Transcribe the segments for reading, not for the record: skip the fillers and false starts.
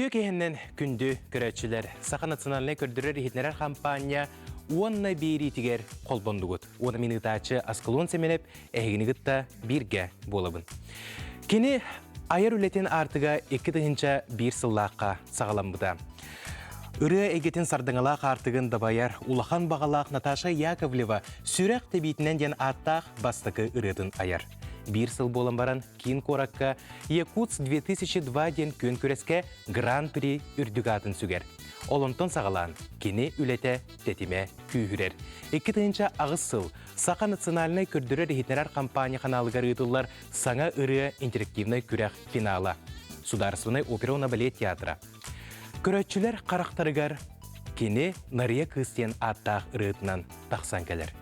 Үтүө киһинэн күндү көрөөччүлэр, Саха национальнай көрдөрөр-иһитиннэрэр хампаанньа уонна биэриитигэр холбондугут. Уонна мин ыытааччы Аскалон Сэмэнэп эһигини кытта бииргэ буолабын. Кини айар үлэтин аартыга 2001 сыллаахха саҕаламмыта. Ырыа эйгэтин сардаҥалаах аартыгын дабайар улахан баҕалаах Наташа Яковлева «Сүрэх тэбиитинэн» диэн ааттаах бастакы ырыатын айар. Биир сыл буолан баран киин куоракка Якутск 2002 диэн күөн күрэскэ Гран-при үрдүк аатын сүгэр. Ол онтон саҕалаан кини үлэтэ тэтимэ күүһүрэр. 2008 сыл Саха национальнай көрдөрөр-иһитиннэрэр компания ханаалыгар ыытыллар саҥа ырыа интерактивнай күрэх финала. Судаарыстыбаннай опера уонна балет театра. Көрөөччүлэр харахтарыгар кини Нарыйа кыыс диэн ааттаах ырыатынан тахсан кэлэр.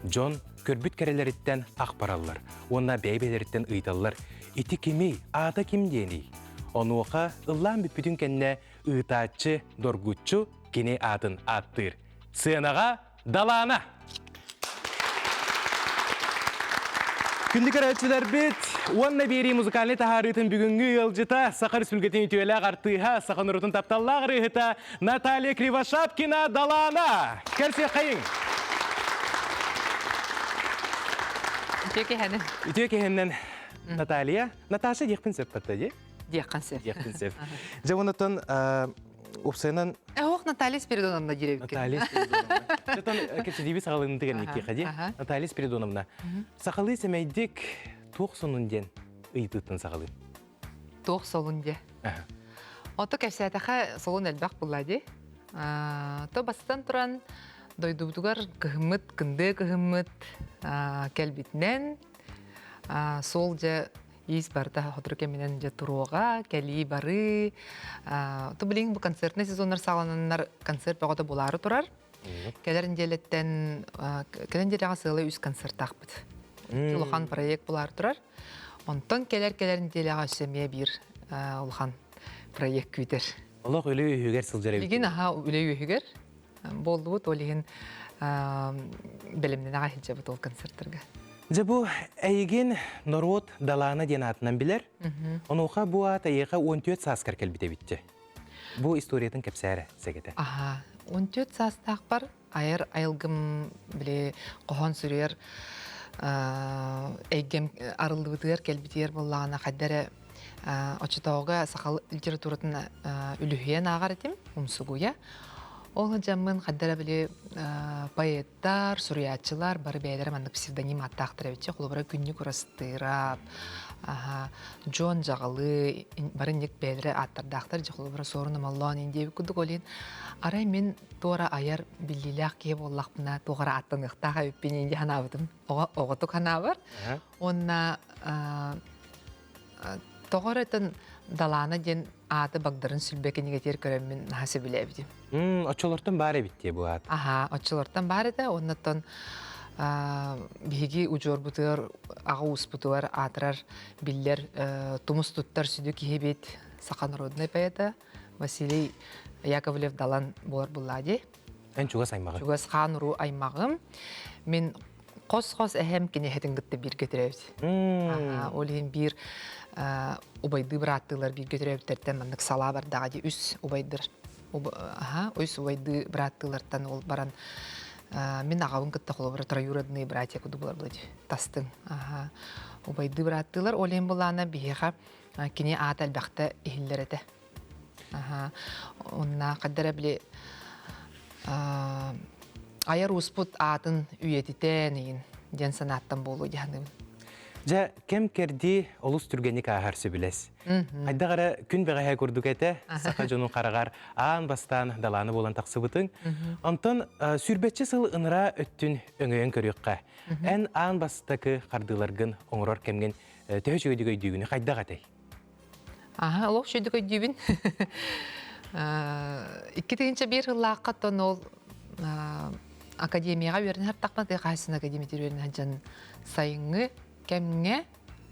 Дьон көрбүт кэрэлэриттэн ах бараллар уонна бэйэ-бэйэлэриттэн ыйыталлар «Ити кимий? Аата ким диэний?» Онуоха ыллаан бүппүтүн кэннэ ыытааччы доргуччу кини аатын ааттыыр. Сыанаҕа Далаана! Күндү көрөөччүлэрбит уонна биэрии музыкальнай таһаарыытын бүгүҥҥү ыалдьыта Саха Республикатын үтүөлээх артыыһа, саха норуотун тапталлаах ырыаһыта Наталья Кривошапкина Далаана! Көрсүөххэйиҥ! Үтүө киһинэн. Үтүө киһинэн Наталья. Наташа диэхпин сөп батта дии? Диэххин сөп. Диэхпин сөп. Дьэ, онтон Упсайынан Ох, Наталья Спиридоновна диэбиккин. Наталья Спиридоновна. Чотон кэпсэтииби саҕалыынытыгар никиэхэ дии. Наталья Спиридоновна, сахалыы сэмэйдик туох сонун диэн ыйытыыттан саҕалыым. Туох солун диэ. Ото кэпсээтэхэ солун элбэх булла дии. То бастан туран дойдубутугар кыһыммыт, кындыы кыһыммыт кэлбитинэн суол дьэ Иис барыта сотору кэминэн дьэ туруоҕа, кэлии барыы. То билигин бу концертный сезоннар саҕалананнар концерт бөҕөтө булаары турар. Кэлэр нэдиэлэттэн кэлэн нэдиэлэҕэ сыала үс концертаахпыт. Улахан проект булаары турар. Онтон кэлэр-кэлэр нэдиэлэҕэ өссө эмиэ биир улахан проект күүтэр. Олох үлэ үөһүгэр сылдьар эбит. Билигин аха үлэ үөһүгэр буоллубут, ол иһин бэлэмнэнэҕэ сылдьабыт ол концерттарга. Дьэ бу эйигин норуот Далаана диэн аатынан билэр. Онуоха бу аат эйиэхэ 14 сааскар кэлбит эбитчи. Бу историятын кэпсээрэ сэгэтэ. Аха, 14 саастаахпар айар айылгым били хоһоон суруйар эйгэм арыллыбытыгар кэлбитигэр буоллаҕына хайда эрэ оччотооҕуга саха литературатын үлүһүйэн ааҕар этим, умсугуйа. Ол сылдьаммын хайда эрэ били поэттар, суруйааччылар бары бэйэлэрэ маннык псевдоним ааттаахтар эбит. Холобура, Күннүк Урастыырап, Дьон Дьаҕалы, бары инник бэйэлэрэ ааттардаахтар. Дьэ, холобура, Суорун Омоллоон ин диэбит курдук. Ол иһин арай мин туора айар биллиилээх киһи буоллахпына, туох эрэ ааттаныахтаах эбиппин ин дии санаабытым. Оҕотук санаабар. Уонна тоҕо эрэ Далаана диэн ааты Багдарын Сүлбэ кинигэтигэр көрөммүн наһаа сөбүлээбитим. Оччолортон баар эбит дии бу аат. Аһаа, оччолортон баар этэ. Оннуттан биһиги удьуорбутугар, аҕа ууспутугар аатырар, биллэр тумус туттар сүдү киһибит, саха народнай поэта Василий Яковлев Далан буолар буллаа дии. Эн чугас аймаҕыҥ. Чугас хаан уруу аймаҕым. Мин хос-хос эһэм киниһэтин кытта бииргэ төрөөбүт. Ол иһин биир убайдыы бырааттыылар бииргэ төрөөбүттэртэн маннык салаа бардаҕа дии үс убайдыр. Үс убайдыы бырааттыылартан ол баран мин аҕабын кытта холобура троюродные братья курдук буолар буолар тастыҥ. Убайдыы бырааттыылар ол иһин булаана биһиэхэ кини аата элбэхтэ иһиллэр этэ. Онна хаддара били айар ууспут аатын үйэтитэн иин диэн санааттан буолуо дьаһаныбын. Дьэ, кэм-кэрдии олус түргэнник ааһар сөбүлэс. Хайдах эрэ күн бэҕэһээ курдук этэ, саха дьонун хараҕар аан бастаан далааны буолан тахсыбытыҥ. Онтон сүүрбэччэ сыл ыныраа өттүн өҥөйөн көрүөххэ. Эн аан бастакы хардыыларгын оҥорор кэмҥин төһө үчүгэйдик өйдүүгүнүй, хайдах этэй? Аха, олох үчүгэйдик өйдүүбүн. 2001 сыллаахха оттон ол академияҕа үөрэнэ сыртахпына тыа хаһаайыстыбатын академиятыгар үөрэнэ сылдьан сайыҥҥы кэмҥэ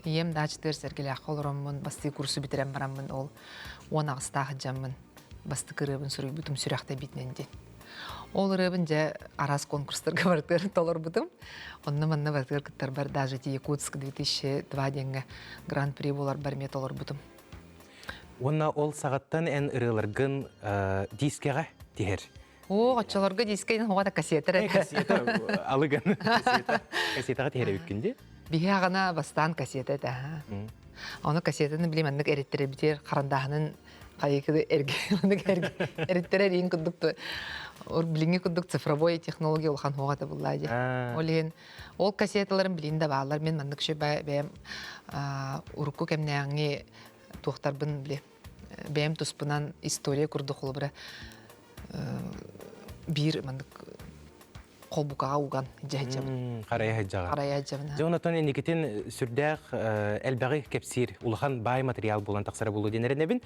ийэм даачатыгар Сэргэлээххэ олороммун бастакы курсу бүтэрэн бараммын ол 18-таах сылдьаммын бастакы ырыабын суруйбутум сүрэх тэбиитинэн диэн. Ол ырыабын дьэ араас конкурстарга барытыгар толорбутум. Онно-манна барытыгар кыттарбар даже Якутск 2002 диэҥҥэ гран-при буоларбар эмиэ толорбутум. Уонна ол саҕаттан эн ырыаларгын дискэҕэ тиһэр. Оо, оччолорго дискэ ин хоҕа кассета эрэ. Кассета алыгын кассета. Кассетаҕа тиһэр эбиккин дии. Биһи аҕана бастаан кассета этэ. Ону кассетаны били маннык эриттэрэ харандааһынын хайыкы эрге эриттэрэр иин курдук билиҥҥи курдук цифровой технология улахан хуоҕа этэ буллаа дии. Ол иһин ол кассеталарым билин да бааллар. Мин маннык шө бэйэм урукку кэмнээҕи туохтарбын били бэйэм туспунан история курдук холобура биир маннык холбукаҕа уган дьэһэдьэбин. Харайа сылдьаҕын. Харайа сылдьабын. Дьэ онтон инникитин сүрдээх элбэҕи кэпсиир улахан баай материал буолан тахсара буолуо диэн эрэнэбин.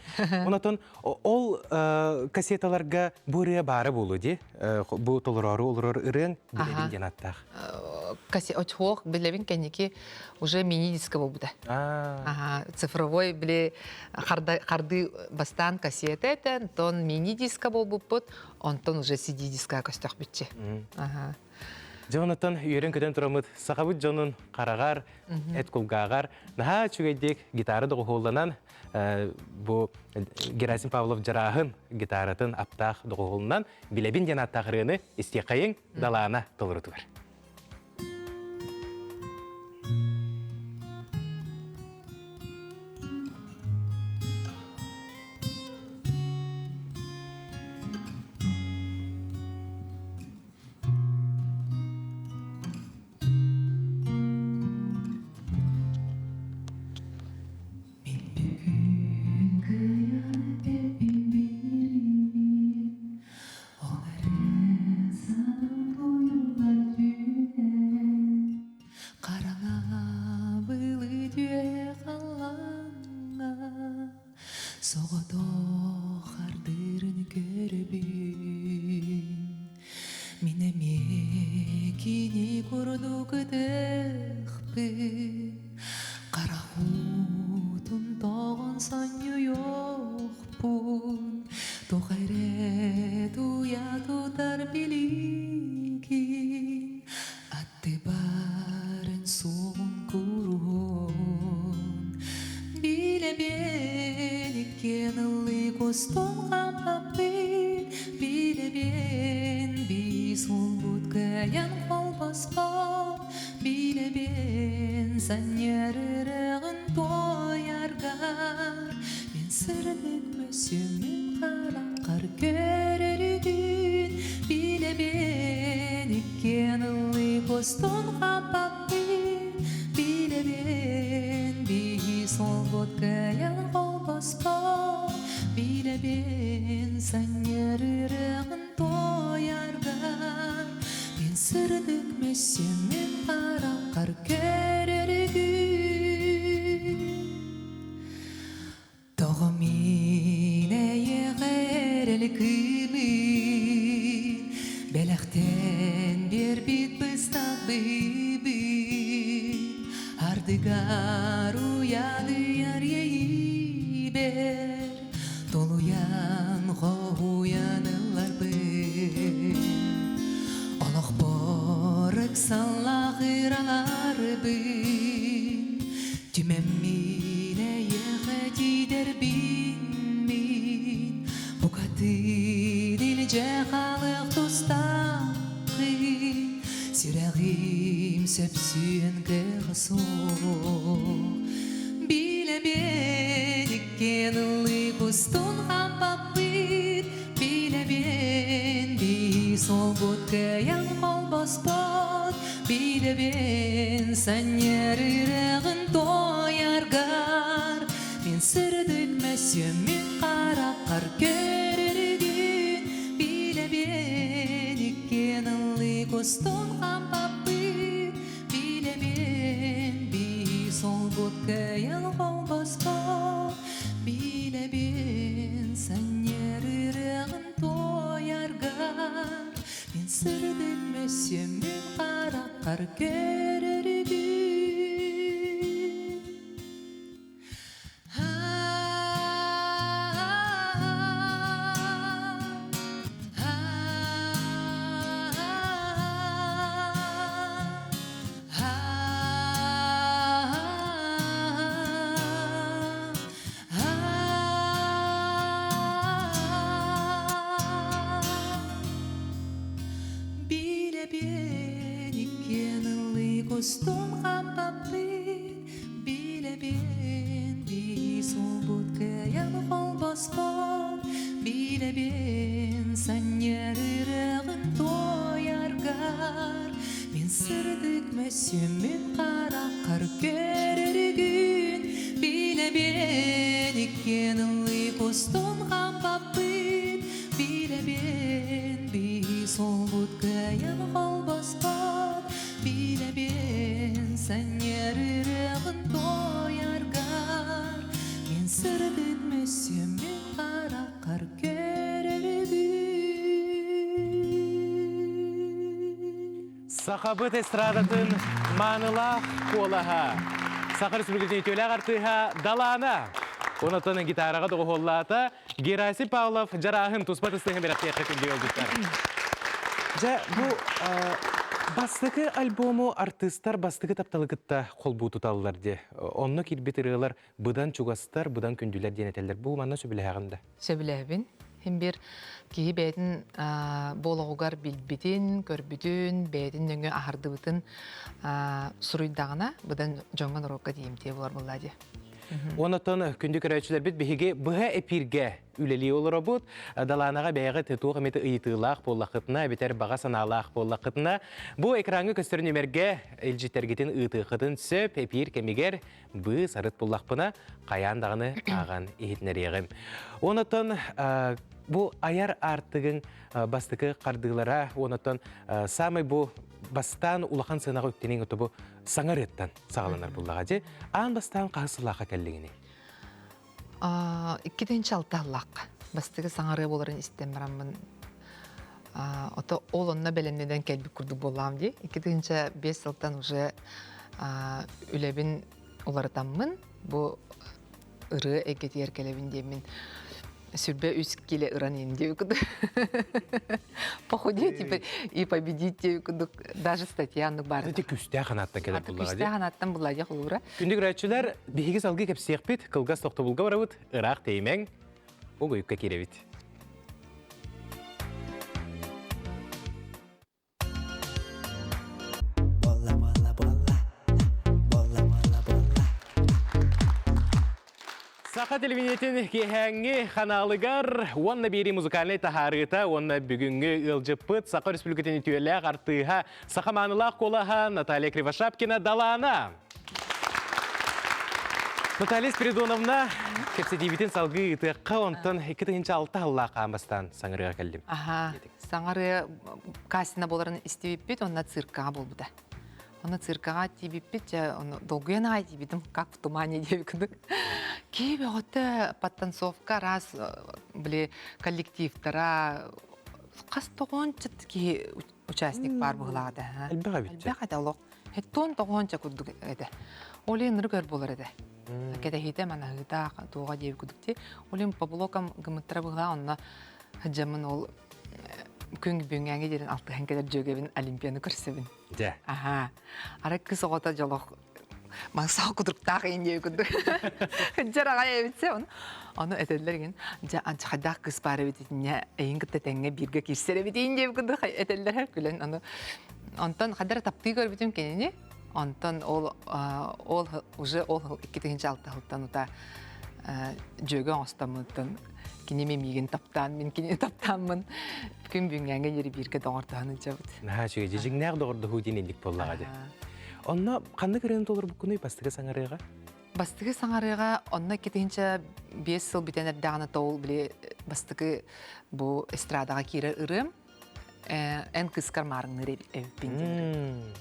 Онтон ол кассеталарга бу ырыа баара буолуо дии. Бу толороору олорор ырыаҥ билэбин диэн аттаах. Очуох билэбин кэнники уже мини-диско буолбута. Ага, цифровой били харды бастаан кассета этэ, онтон мини-диско буолбуппут, онтон уже CD-диска көстөхпүтчэ. Ага. Дьэ онтон үөрэн-көтөн тураммыт сахабыт дьонун хараҕар, эт кулгааҕар наһаа үчүгэйдик гитара доҕуһуолланан бу Герасим Павлов Дьарааһын гитаратын аптаах доҕуһуолунан билэбин диэн ааттаах ырыаны истиэххэйиҥ Далаана толорутугар. Мин бүгүн кыайан эппин биирин Ол эрэн санаам туйуллар түүнэ Хараҥа былыт үөһэ халлааҥҥа Соҕотох ардыырын көрөбүн Мин эмиэ кини курдук ытыахпын Харах уутун тоҕон сонньуйуохпун Туох эрэ туйа тутар билигин Аттыбарын суоҕун куруһун Билэбин иккиэн ыллыы кустун хаппаппын Билэбин биис уолбут кыайан холбоспот Билэбин санньыарыраҕын туойаргар Мин сырдык мөссүөммүн хараххар көрөрүгүн Билэбин иккиэн ыллыы кустун хаппаппын Билэбин биис уолбут кыайан холбоспот Билэбин санньыарыраҕын туойаргар Мин сырдык мөссүөммүн хараххар көрөрүгүн Тоҕо мин эйиэхэ эрэл кыымын Бэлэхтэн биэрбит быстах быыбын Ардыгар уйадыйар иэйиибэр Толуйан хоһуйан ылларбын Олохпор ыксаллаах ыраларбын Түмэммин эйиэхэ тиийдэрбин мин Букатын илдьэ хаалыах тустааххын Сүрэҕим сөпсүйэн кыаҕа суох Билэбин иккиэн ыллыы кустун хампаппыт Билэбин биир суолбут кыайан холбоспот Билэбин санньыарыраҕын туойаргар Мин сырдык мөссүөммүн хараххар көрөрүгүн Билэбин иккиэн ыллыы кустун хампаппыт Билэбин биир суолбут кыайан холбоспот Билэбин санньыарыраҕын туойаргар Мин сырдык мөссүөммүн хараххар көрөрүгүн кыайан холбоспот Билэбин санньыарыаҕын туойаргар Мин сырдык мөссүөммүн хараххар көрөргүн Билэбин иккиэн ыллыы кустун хампаппыт Билэбин биһи суолбут кыайан холбоспот Билэбин санньыарыаҕын туойаргар Мин сырдык мөссүөммүн хараххар көрөргүн Сахабыт эстрадатын маанылаах куолаһа, Саха Республикатын үтүөлээх артыыһа Далаана. Онотон гитараҕа доҕуһуоллаата Герасим Павлов Дьарааһын туспа тыстыһын бэрэхтиэххэ күндү ыалдьыттар. Дьэ, бу бастакы альбому артыыстар бастакы тапталы кытта холбуу туталлар дии. Онно киирбит ырыалар быдан чугастар, быдан күндүлэр диэн этэллэр. Бу манна сөбүлэһэҕин да? Сөбүлэһэбин. Хин бир киһи бэйэтин буолоҕугар билбитин, көрбүтүн, бэйэтин нөҥүө аһардыбытын суруйдаҕына, быдан дьоҥҥо норуокка тиийимтиэ буолар буоллаа дии. Онотон күндү көрөөччүлэрбит биһиги быһа эпииргэ үлэлии олоробут. Далаанаҕа бэйэҕит туох эмит ыйытыылаах буоллаххытына, эбэтэр баҕа санаалаах буоллаххытына, бу экраҥҥа көстөр нүмергэ илдьиттэргитин ыытыаххытын сөп. Эпиир кэмигэр быыс арыт буллахпына, хайаан даҕаны ааҕан иһитинэриэҕим. Онотон бу айар аартыгыҥ бастакы хардыылара, онотон саамай бу бастаан улахан сыанаҕа үктэниҥ бу саҥа ырыаттан саҕаланар буллаҕа дьэ аан бастаан хаһыс сыллаахха кэллиҥиний? 2006 сыллаахха бастакы саҥарыа буоларын истэн бараммын ото ол онно бэлэмнэнэн кэлбит курдук буоллаҕым дии. 2005 сылтан уже үлэбин уларытаммын бу ырыа эйгэтигэр кэлэбин диэммин сүрбэ үс киле ыран иһин диэбит похудеть и победить диэбит курдук даже статья оннук баар Ити күстээх анааттан кэлэр буллаҕа күстээх анааттан буллаҕа дии холуура Күндү көрөөччүлэр, биһиги салгыы кэпсиэхпит, кылгас тохтобулга барабыт, ыраах тэйимэҥ, угуйукка киирэбит. Саха телевидениетин киэһээҥҥи ханаалыгар уонна биэрии музыкальнай таһаарыыта уонна бүгүҥҥү ыалдьыппыт Саха Республикатын үтүөлээх артыыһа, саха маанылаах куолаһа Наталья Кривошапкина Далаана. Наталья Спиридоновна, кэпсэтиибитин салгыы ыытыахха, онтон 2006 сыллаах хаан бастаан саҥарыга кэллим. Аха, саҥарыа кассина буоларын истибиппит, онно циркаҕа буолбута. Онно циркаҕа тиийбиппит, дьэ, ону долгуйан аҕай тиийбитим, как в тумане диэбит курдук. Киһи бөҕөтө подтанцовка араас, били, коллективтара, хас тоҕоонча киһи участник баар быһыылаах этэ. Элбэх эбит. Элбэх этэ олох. Хеттон тоҕоонча курдук этэ. Ол иһин ырык өр буолар этэ. Кэтэһиитэ манаһыыта туоҕа диэбит курдук дии. Ол иһин по блокам гымыттара быһыылаах онно сылдьаммын ол күн бүгүҥҥээҥи диэн алтыһан кэлэр дьүөгэбин Олимпияны көрсөбүн. Дьэ. Аһаа. Арай кыс оҕото дьолох маңсаах кудруктаах иин диэбит курдук. Дьэр аҕай эбитсэ ону. Ону этэллэр игин дьэ анчахайдаах кыс баар эбит итиннэ эйин кытта тэҥҥэ бииргэ киирсэр эбит иин диэбит курдук этэллэр күлэн ону онтон хадара таптыы көрбүтүм кинини онтон ол ол уже ол 2006 сылтан ута дьүөгэ оҥостоммуттан кини миигин таптаан мин кинини таптааммын күн бүгүҥҥэ диэри бииргэ доҕордоһон сылдьабыт. Наһаа үчүгэй дьиҥнээх доҕордоһуу диэн инник буоллаҕа дии. Онно ханнык ырыаны толорбуккунуй бастакы саҥарыаҕа? Бастакы саҥарыаҕа онно 2005 сыл бүтэн эрдэҕинэ тоол били бастакы бу эстрадаҕа киирэр ырыам эн кыыскар маарыҥныыр эбиппин диэн.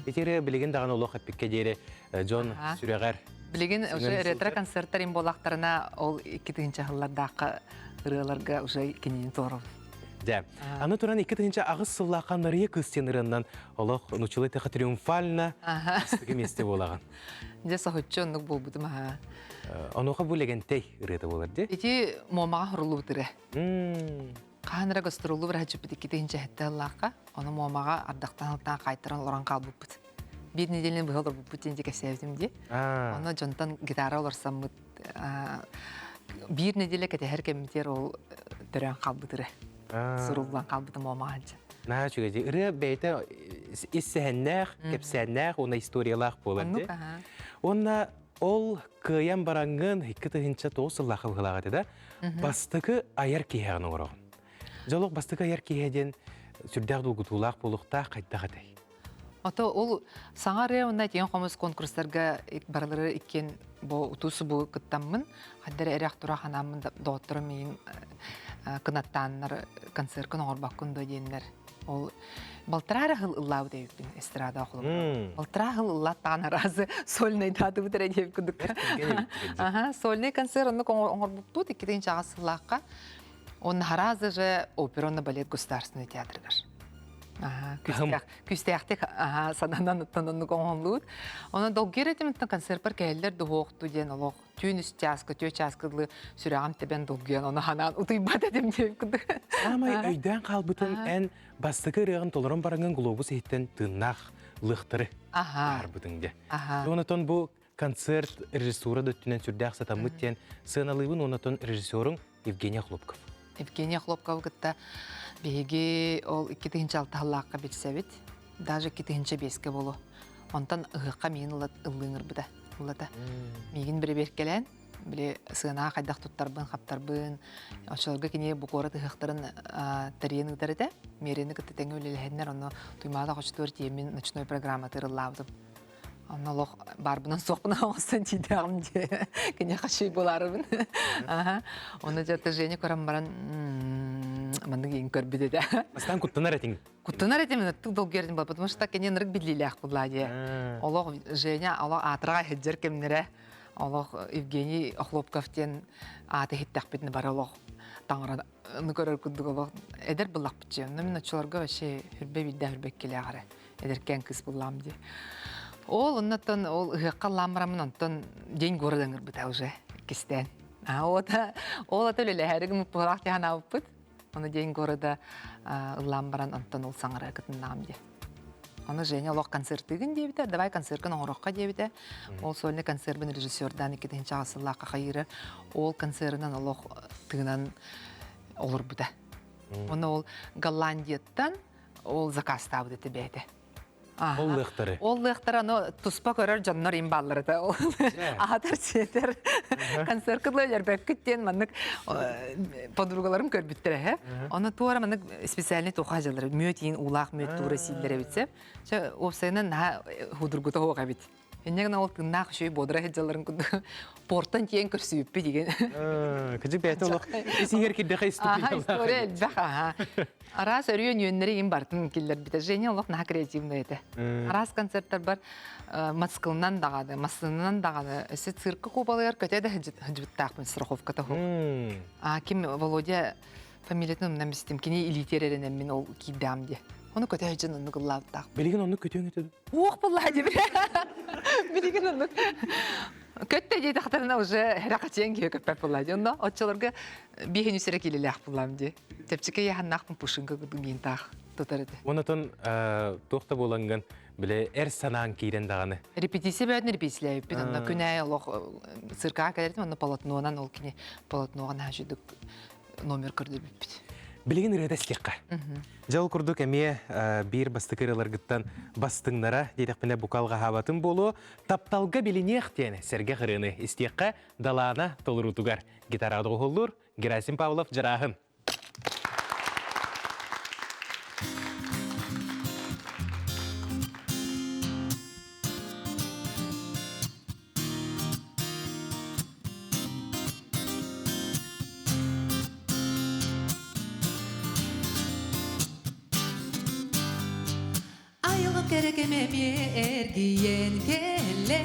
Ити ырыа билигин даҕаны олох эппиккэ диэри дьон сүрэҕэр Билигин уже ретро-концерттар им буоллахтарына ол 2000 сыллардаахха ырыаларга уже кинини туоробут. Дьэ, аны туран 2008 сыллаахха Нарыйа кыыс диэн ырыаннан олох нучулай тэхэ триумфально бастакы миэстэ буолаҕын. Дьэ, соһуччу оннук буолбутум аха. Онуоха бу Лэгэнтэй ырыата буолар дии. Ити Муомаҕа хоруллубут ырыа. Хаһан эрэ гастроллуу быраһаччыппыт 2007 сыллаахха, ону Муомаҕа ардахтан алтан хаайтаран олорон хаалбыппыт. Биир нэдиэлэни быһа олорбуппут диэн кэпсээбитим дии. Онно дьонтон гитара олорсаммыт биир нэдиэлэ кэтэһэр кэммитигэр ол төрөөн хаалбыт ырыа. Суруллан хаалбыта Муомаҕа сылдьан. Наһаа үчүгэй дии. Ырыа бэйэтэ ис сэһэннээх, кэпсээннээх уонна историялаах буолар дии. Уонна Ол кыайан бараҥҥын 2009 сыллаахха быһыылаах этэ да, бастакы айар киһиэҕин оҥороҕун. Дьолох бастакы айар киһи диэн сүрдээх долгутуулаах буолуохтаах хайдах этэй? Ото ол саҥа ырыа уонна этиэн хомус конкурстарга барылары иккиэн бу утуу-субуу кыттаммын, хаддара эрэх тура ханааммын доҕотторум миигин кынаттааннар концерткын оҥорбоккун дуо диэннэр ол балтараа эрэ сыл ыллаабыт эбиппин эстрада холобура. Балтараа сыл ыллааттаҕын араас сольнай даатыбыт эрэ диэбит курдук. Аха, сольный концерт оннук оҥорбуппут 2008 сыллаахха. Он харазы же оперонно балет государственный театрыгар. Күүстээхтик сананан оттон оннук оҥоһуллубут. Онон долгуйар этим оттон концертпар кэлэллэр дуһуохту диэн олох түүн үс чааска, түөрт чааска дылы сүрэҕим тэбэн долгуйан ону ханаан утуйбат этим диэн курдук. Саамай өйдөөн хаалбытын эн бастакы ырыаҕын толорон бараҥҥын глобус иһиттэн тыыннаах лыахтары таһаарбытыҥ дьэ. Онотон бу концерт режиссура да өттүнэн сүрдээх сатаммыт диэн сыаналыыбын уонна режиссерум Евгений Хлопков. Евгений Хлопков кытта биһиги ол 2006 сыллаахха билсэбит. Даже 2005-кэ болу. Онтон ыһыахха миигин ыллыыҥырбыта. Ыллата. Миигин бэрэбиэркэлээн, били сыанаҕа хайдах туттарбын, хаптарбын, оччолорго кини бу куорат ыһыахтарын тэрийэн ыытар этэ. Миэрэни кытта тэҥҥэ үлэлэһэннэр, онно Туймаада хочотугар тиийэммин ночной программатыгар ыллаабытым. Онно олох баарбынан суохпунан оҥостон тиийдэҕим дии. Киниэхэ шүй буолаарыбын. Онно дьэ Женя көрөн баран маннык иин көрбүт этэ. Бастаан куттанар этиҥ. Куттанар этим, ынырык долгуйар этим, потому что кини ынырык биллиилээх буолла дии. Олох Женя олох аатыраҕа иһирдьэр кэмнэрэ олох Евгений Охлопков диэн ааты иһиттэхпитинэ бары олох таҥараны көрөр курдук олох эдэр буллахпыт дии. Онно мин оччолорго вообще хүрбэ биирдээх хүрбэккилээх эрэ. Эдэркээн кыыс буллаам дии. Ол оннуттан ол ыһыахха ыллаан бараммын онтон день города ыҥырбыта уже иккистээн. А ота ол ата үлэлэһээри гыммыт тиһан аабыппыт. Ону день города ыллаан баран онтон ол саҥара кытыннаҕым дии. Ону Женя олох концертыгын диэбитэ, давай концерткын оҥорохха диэбитэ. Ол сольный концербын режиссердаан иккитинчи сыллаахха хайыыра. Ол концерынан олох тыынан олорбута. Оны ол Голландияттан ол заказтаабыт этэ бэйэтэ. Ол лыахтары. Ол лыахтары аны туспа көрөр дьоннор им бааллар этэ. Аһатар сиэтэр концерт кыдла өлөрбөккүт диэн маннык подругаларым көрбүттэр эһэ. Оны туора маннык специальный туха дьаллар мүөт иин уулаах мүөт туура сииллэр эбит. Чэ уопсайынан наһаа худургута хуох эбит. Инньэ гынан ол тыыннаах үчүгэй буодура сылдьалларын курдук портан тиийэн көрсүбүппүт деген. Кыдьык бэйэтэ олох исиһэр кирдэхэ история. История элбэх аха. Араас өрүөн үөннэри им бартын киллэрбитэ. Женя олох наһаа креативный этэ. Араас концерттар бар мотоциклынан даҕаны, массыынанан даҕаны, өссө цирка кубалыгар көтө да сылдьыбыттаахпын страховката хук. А ким Володя фамилиятын умнан бистим, кини илиитигэр эрэнэммин ол киирдэҕим диye. Ону көтө сылдьан оннук ыллаабыттаах. Билигин оннук көтүөҥ этэ Уох буллаа диэбит. Билигин оннук. Көттө диэтэхтэринэ уже хэрэхачиэн киһи көппөт буллаа дии. Онно оччолорго биэһин үс эрэ киилэлээх буллаам дии. Чэпчэки яһаннаахпын пушинка курдук тутар этэ. Онотон туох да буоланган биле эр санаан киирэн даҕаны. Репетиция бөҕөтүн репетициялээбиппит. Онно күн аайы олох циркаҕа кэлэртим, онно полотнонан ол кини полотноҕа наһаа үчүгдүк номер көрдөрбүппүт. Билигин ырыата истиэххэ. Дьэ ол курдук эмиэ биир бастакы ырыаларгыттан бастыҥнара диэтэхпинэ бука алҕаһаабатым буолуо. Тапталга билиниэх диэн сэргэх ырыаны истиэххэ Далаана толоруутугар гитараҕа доҕуһуоллуур Герасим Павлов Дьарааһын. Айылҕам кэрэ кэмэ эмиэ эргийэн кэллэ,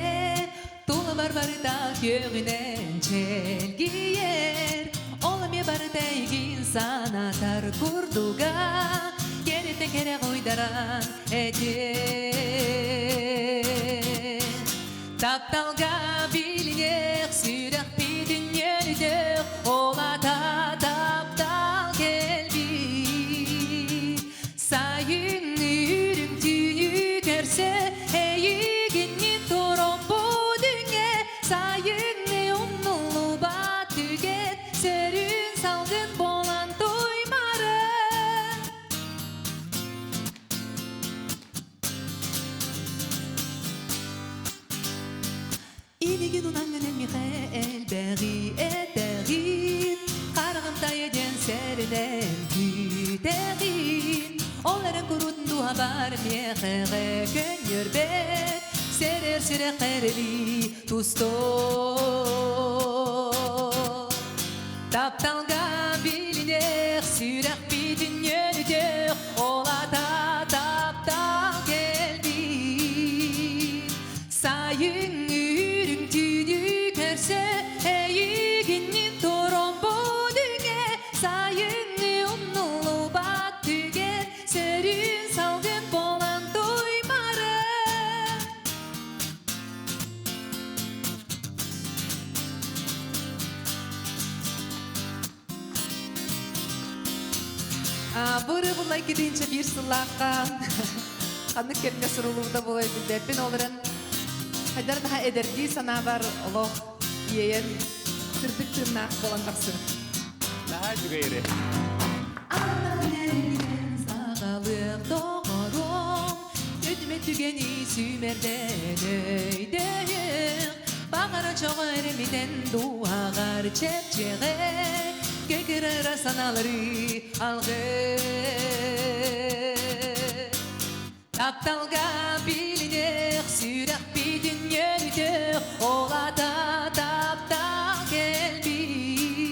Тулабар барыта күөҕүнэн чэлгийэр, Ол эмиэ барыта эйигин санатар курдуга, Кэриттэн кэрэ уйдаран этиэ. Тапталга билиниэх, сүрэхпитин үөрүтүөх, ол ата таптал кэлбит. Сайын үрүҥ түүнү көрсө, эйигинни туран бу дүҥэ, сайынны умнуллубат түгэн, сөрүүн салгын буолан туймарын. Илигин Дууһабар миэхэҕэ көнньүөрбэт, Сэрэр сүрэх эрэли тустуо. Тапталга билинэх, сүрэхпитин үөрүтүөх, Ол ата таптал кэлбит. Сайын үрүҥ түүнү көрсө, Эйигиннин туран бу дүҥэ, Сайыҥҥы умнуллубат түгэн, Сөрүүн салгын буолан туймарын. Бу ырыа китинчэ биир сыллаахха ханнык кэмҥэ суруллубута буолуой билбэппин. Ол эрэн хайдар наһаа эдэрдии санаабар олох иэйэн сырдык тыыннаах буолан тахсыр. Наһаа үчүгэй ырыа. Саҕалыах доҕоруом, Өтүмэ түгэни сүүмэрдэн өйдөйүөх, Баҕара чоҕо эрэмитэн дууһаҕар чэпчэҕэ, Кэкирэ санаалары алгыы. Тапталга билинэх, сүрэхпитин үөрүтүөх, Ол ата таптал кэлбит.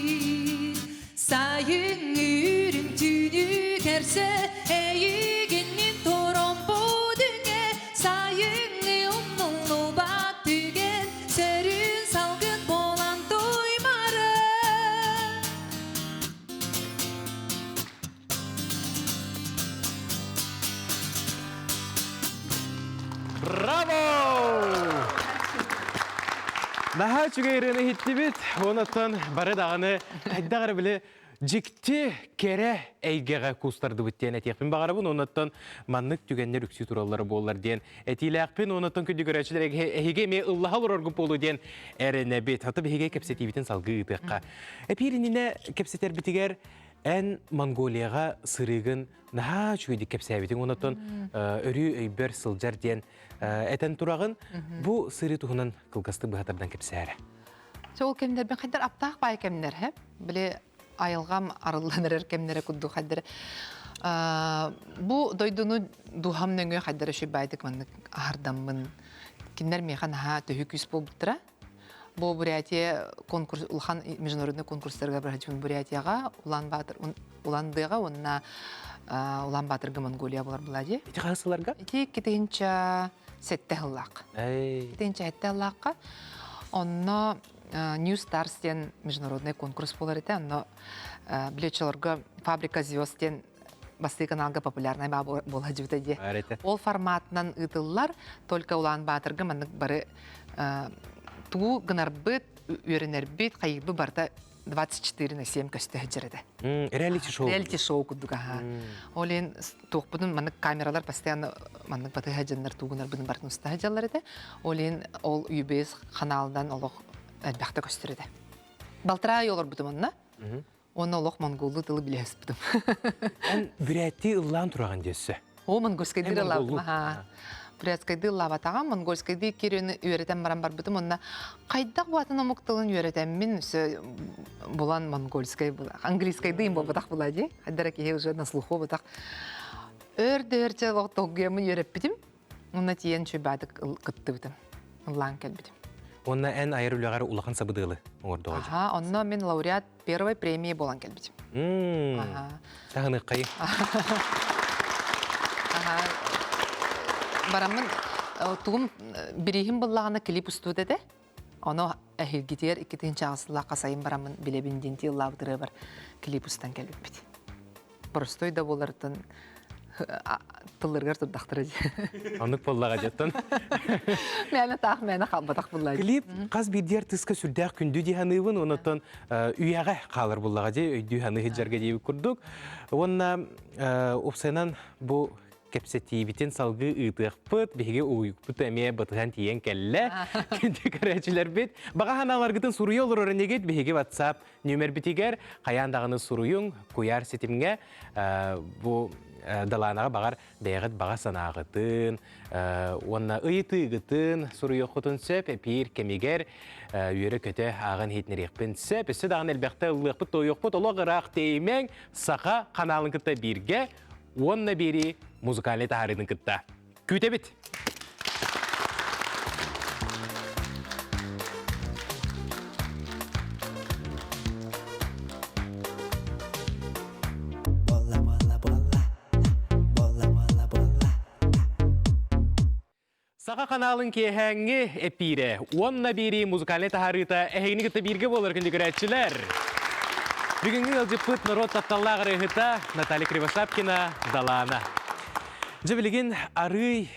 Сайын үрүҥ түүнү көрсө, эйигиннин туран бу дүҥэ, Сайыҥҥы умнуллубат түгэн, сөрүүн салгын буолан туймарын. Браво! Наһаа үчүгэй ырыаны иһиттибит. Онон бары даҕаны хайдах эрэ били дьикти кэрэ эйгэҕэ куустардыбыт диэн этиэхпин баҕарабын. Онон маннык түгэннэр үксүү тураллара буоллар диэн этиилээхпин. Онон күндү көрөөччүлэр эһиги эмиэ ыллаһа олороргут буолуо диэн эрэнэбит. Хата биһиги кэпсэтиибитин салгыы ыытыахха. Эпиир иннинэ кэпсэтэрбитигэр Эн Монголияҕа сырыыгын наһаа үчүгэйдик кэпсээбитиҥ, онтон өрүү өйбөр сылдьар диэн этэн тураҕын. Бу сырыы туһунан кылгастык быһа тардан кэпсээрэ. Ол кэмнэрбин хайдар аптаах баай кэмнэр, хэ? Били айылҕам арыллан эрэр кэмнэрэ курдук хайдар. Бу дойдуну дууһам нөҥүө хайдар үчүгэй баайдык маннык аһардаммын. Кинилэр миэхэ наһаа төһүү күүс буолбуттара. Бу Бурятия конкурс улахан международный конкурстарга бараччыбын Бурятияҕа, Улан-Батор Улан-Дэҕэ уонна Улан-Баторга Монголия болар була дии. Ити хаһыс сылларга? Ити 2007 сыллаах. 2007 сыллаахха онно New Stars диэн международный конкурс буолар этэ. Онно билеччилорго Фабрика звезд диэн бастыы каналга популярнай буола дьыбыта дии. Ол форматынан ыытыллар, только Улаан-Баатырга маннык бары тугу гынарбыт, үөрэнэрбит, хайыырбыт барыта 24 на 7 көстө сылдьар этэ. Реалити-шоу. Реалити-шоу курдук аха. Ол иһин туохпутун маннык камералар постоянно маннык батыһа дьоннор тугунарбытын барытын уста сылдьаллар этэ. Ол иһин ол UBS ханаалынан олох элбэхтэ көстөр этэ. Балтараа ый олорбутум онно. Уонна олох монголлуу тылы билэ сыспытым. Эн бүрээттии ыллаан тураҕын диэссе. О, монгольскайдыы ыллаабытым. Аха. Бурятскайдыы ыллаабатаҕым, монгольскайдыы кириэни үөрэтэн баран барбытым. Онно хайдах баатын омук тылын үөрэтэммин өссө булан монгольскай була. Английскайдыы им буолбатах була дии. Хайдара киһи уже на слуху бутах. Өр да өрчө олох толгуйаммын үөрэппитим. Онно тиийэн чуйбаатык кыттыбытым. Ыллаан кэлбитим. Онно эн айар үлэҕэр улахан сабыдыалы оҥордоҕо. Аха, онно мин лауреат первой премии буолан кэлбитим. Аха. Таһыныаххайы. Аха. Бараммын тугум бирииһим буллаҕына клип устубут этэ. Ону эһилгитигэр 2008 сыллаахха сайын бараммын билэбин диэн тиэллаабыт ырыабар клип устан кэлбиппит. Боростой да буоларыттан тылларыгар турдахтара дии. Оннук буоллаҕа дьэттэн. Мээнэ таах мээнэ хаалбатах булла. Клип хас биирдии артыыска сүрдээх күндү дии саныыбын, онон үйэҕэ хаалар буллаҕа дии, өйдүү саныы сылдьарга диэбит курдук. Уонна уопсайынан бу кэпсэтиибитин салгыы ыытыахпыт. Биһиги уйукпут эмиэ батыһан тиийэн кэллэ. Күндү көрөөччүлэрбит, баҕа санааларгытын суруйа олорор инигит биһиги WhatsApp нүөмэрбитигэр хайаан даҕаны суруйуҥ, куйаар ситимҥэ бу Далаанаҕа баҕар бэйэҕит баҕа санааҕытын уонна ыйытыыгытын суруйуоххутун сөп, эпиир кэмигэр үөрэ-көтө ааҕан иһитинэриэхпин сөп. Өссө даҕаны элбэхтэ ыллыахпыт, туойуохпут, олох ыраах тэйимэҥ, саха ханаалын кытта бииргэ. уонна биэрии музыкальнай таһаарыытын кытта. Күүтэбит! Саха каналын киэһээҥҥи эпиирэ уонна биэрии музыкальнай таһаарыыта эһигини кытта бииргэ буолар күндү көрөөччүлэр. Бүгүҥҥү ыалдьыппыт норуот тапталлаах ырыаһыта Наталья Кривошапкина Далаана. Дьэ билигин арыый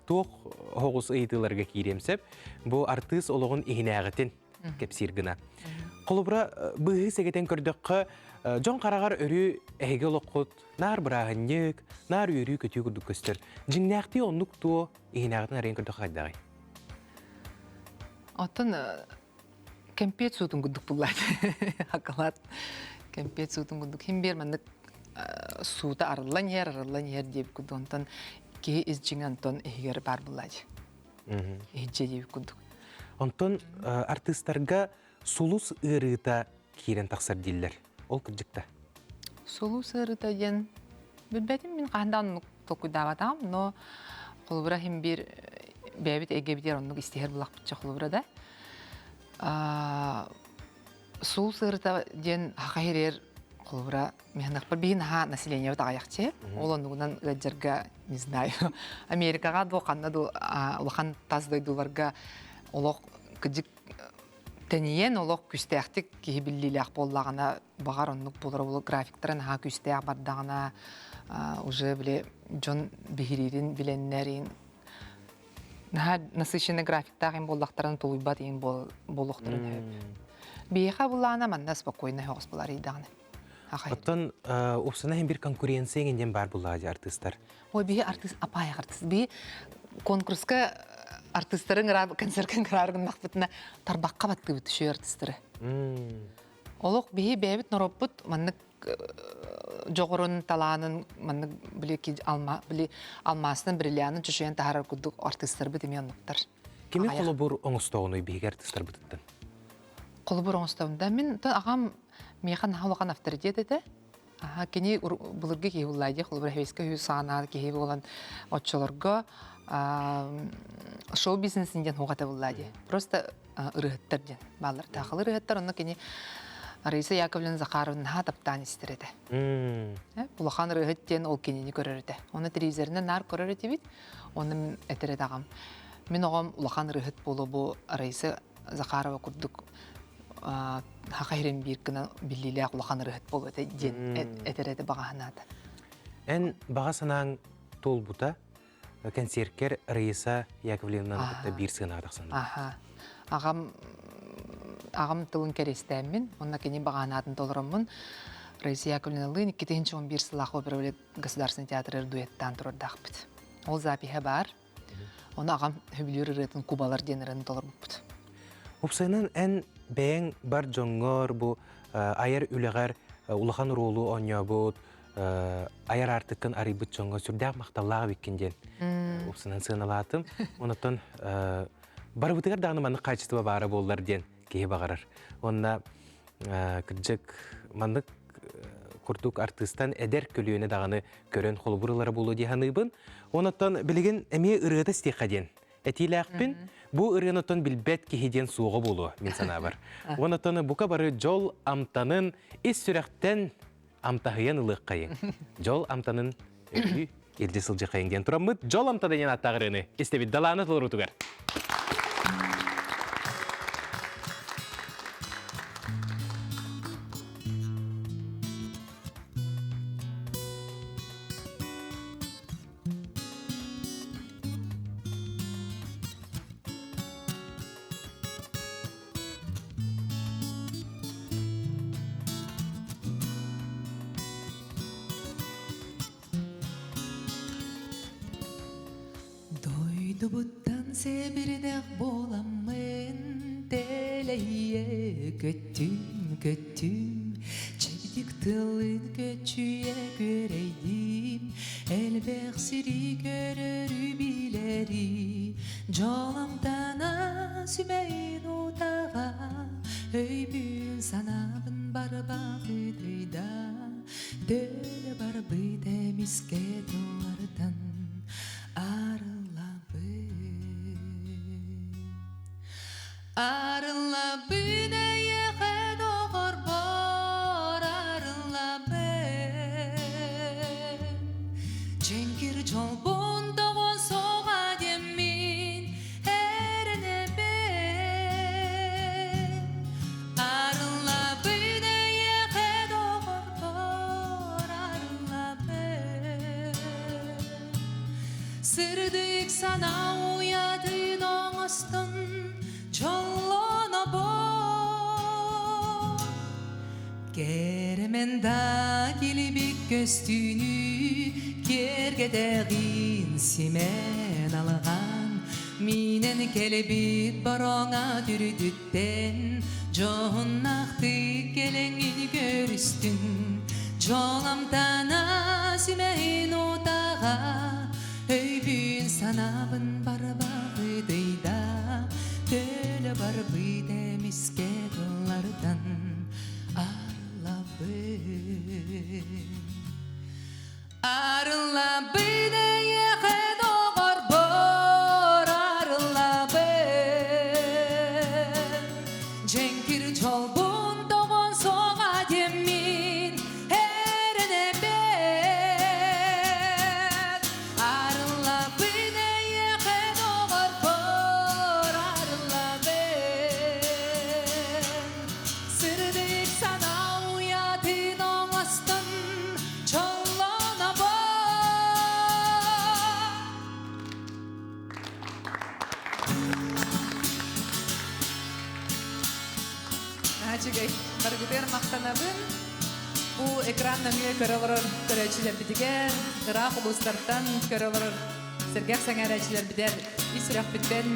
туох оҕус ыйытыыларга киириэм сөп. Бу артыыс олоҕун иһинээҕитин кэпсиир гына. Холобура, быыһыы сэгэтэн көрдөххө, дьон хараҕар өрүү эһиги олоххут наар бырааһынньык, наар үөрүү-көтүү курдук көстөр. Дьиҥнээхтии оннук туо иһинээҕитин арыйан көрдөххө хайдаҕый? Оттон кэмпиэт суутун курдук буллаат. Акылаат кэмпиэт суутун курдук. Хим биэр маннык суута арыллан иһэр, арыллан иһэр диэбит курдук. Онтон киһи ис дьиҥэ онтон иһигэр баар буллаат. Иһдьэ диэбит курдук. Онтон артыыстарга сулус ыарыыта киирэн тахсар дииллэр. Ол кырдьыкта. Сулус ыарыыта диэн билбэтим мин хаһан да оннук толкуйдаабатаҕым, но холобура иһин биир бэйэбит эйгэбитигэр оннук истиһэр булахпытча холобура да сулус ыарыыта диэн хаха иһирэр холобура миһанахпар биһи наһаа населениебыт аҕыйахчы ол оннугунан ыалдьарга не знаю Америкаҕа дуу ханна дуу улахан тас дойдуларга олох кыдьык тэнийэн олох күүстээхтик киһи биллиилээх буоллаҕына баҕар оннук буолара буолуо графиктара наһаа күүстээх бардаҕына уже били дьон биһириирин билэннэр наһаа насыщенный графиктаах им буоллахтарын тулуйбат им буолуохтарын сөп. Биһиэхэ булаана манна спокойно соҕус булар ыйдаҕына. Оттон упсана иһин бир конкуренция диэн баар буллаҕа дии артыыстар. Ой, биһи артыыс апаайах артыыс. Биһи конкурска артыыстарын ыраа концерткын кыраар гыннахпытына тарбахха баттыыбыт үчүгэй артыыстары. Олох биһи бэйэбит норуоппут маннык дьоҕурун, талаанын маннык били алма били алмаасынан бриллианын чочуйан таһаарар курдук артыыстарбыт эмиэ оннуктар. Кими холобур оҥостоҕунуй биһиги артыыстарбытыттан? Холобур оҥостобун да мин аҕам миэхэ наһаа улахан авторитет этэ. Аха, кини былыргы киһи буллаа дии, холобура Хевеска үһү саҕанааҕы киһи буолан оччолорго шоу-бизнесин диэн хуҕата буллаа дии. Просто ырыһыттар диэн бааллар. Таахалы ырыһыттар, онно кини Раиса Яковлевна Захаровна наһаа таптаан истэр этэ. Улахан ырыһыт диэн ол кинини көрөр этэ. Оны телевизорынан наар көрөр этибит, оны мин этэр этэ аҕам. Мин оҕом улахан ырыһыт буолуо бу Раиса Захарова курдук хаха иһирин биир гына биллиилээх улахан ырыһыт буолуо этэ диэн этэр этэ баҕа санаата. Эн баҕа санааҥ туолбута кэнсиэркэр Раиса Яковлевнаны кытта биир сыанаҕа тахсан. Аха. Аҕам аҕам тылын кэриэстээммин, уонна кини баҕа санаатын толороммун Раиса Яковлевналыын 2011 сыллаах опера государственный театрыгар дуэттаан турардаахпыт. Ол запиһа баар. Ону аҕам сөбүлүүр ырыатын Кубалар диэн ырыаны толорбуппут. Уопсайынан эн бэйэҥ бар дьоҥҥор бу айар үлэҕэр улахан оруолу оонньообут, айар аартыккын арыйбыт дьоҥҥо сүрдээх махталлаах эбиккин диэн уопсайынан сыаналаатым. Онтон барыбытыгар даҕаны маннык хаачыстыба баара буоллар диэн киһи баҕарар. Уонна кырдьык маннык курдук артыыстан эдэр көлүөнэ даҕаны көрөн холобур ылара буолуо дии саныыбын. Онон билигин эмиэ ырыата истиэххэ диэн этиилээхпин. Бу ырыаны оттон билбэт киһи диэн суоҕа буолуо мин санаабар. Онон бука бары дьол амтанын ис сүрэхтэн амтаһыйан ылыаххайыҥ. Дьол амтанын өрүү илдьи сылдьыаххайыҥ диэн тураммыт дьол амтана диэн ааттаах ырыаны истэбит Далаана толоруутугар. Дойдубуттан сэбирдэх буоламмын тэлэйэ көттүм, көттүм, чэбдик тылын көччүйэ күөрэйдим, элбэх сири көрөрү билэри, дьоломтана сүмэйин утаҕа, өйбүн санаабын барбах ытыйда. Төлө барбыт эмискэ тыллартан арыллабын. Арыллабын эйиэхэ доҕорбор арыллабын. Чэҥкир дьолбун тоҕо суоҕа диэммин эрэнэбин. Арыллабын эйиэхэ доҕорбор арыллабын. Сырдык санаа уйатын оҥостон дьоллонобун. Кэрэмэн да килбик көстүүнү киэргэтэҕин симэн алҕаан Миинэн кэлбит бороҥа түрдүттэн дьоһуннаахтык кэлэҥҥин көрүстүн Дьол амтана симэһин утаҕа өйбүн санаабын барбаҕытыйда Төлө барбыт эмискэ тыллартан арыллабын Арыллабын эйиэхэ доҕорбор арыллабын Дьэҥкир дьолбун тоҕон суоҕа диэммин эрэнэбин Арыллабын эйиэхэ доҕорбор арыллабын Сырдык санаа уйатын оҥостон Чоллонобо! Үчүгэй. Барыгытыгар махтанабын. Бу экран нөҥүө көрө олорор көрөөччүлэрбитигэр, ыраах улуустартан көрө олорор сэргэх сэҥээрээччилэрбитигэр ис сүрэхпиттэн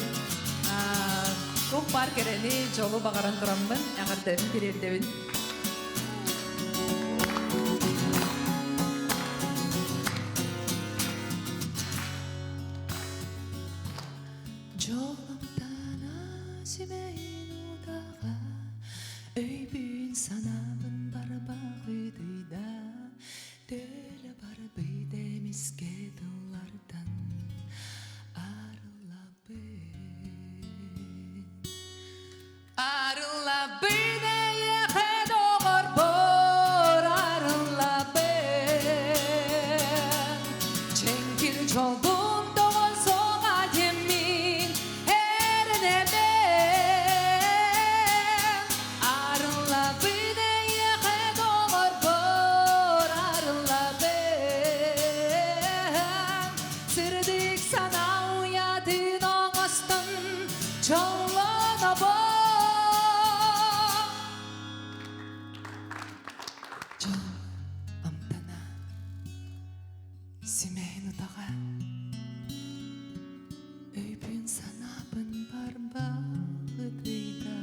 туох баар кэрэни, дьолу баҕаран тураммын эҕэрдэбин тириэрдэбин. Дьолумтана симэйин утаҕа Өйбүн санаабын барбаҕытыйда Төлө барбыт эмискэ тыллартан Арыллабын Арыллабын эйиэхэ доҕорбор арыллабын Чэҥкир дьолбун тоҕон суоҕа диэммин эрэнэбин Арыллабын эйиэхэ доҕорбор арыллабын Сырдык санаа уйатын оҥостон Дьоллонобо Дьол амтана симэһин утаҕа Өйбүн санаабын барбаҕытыйда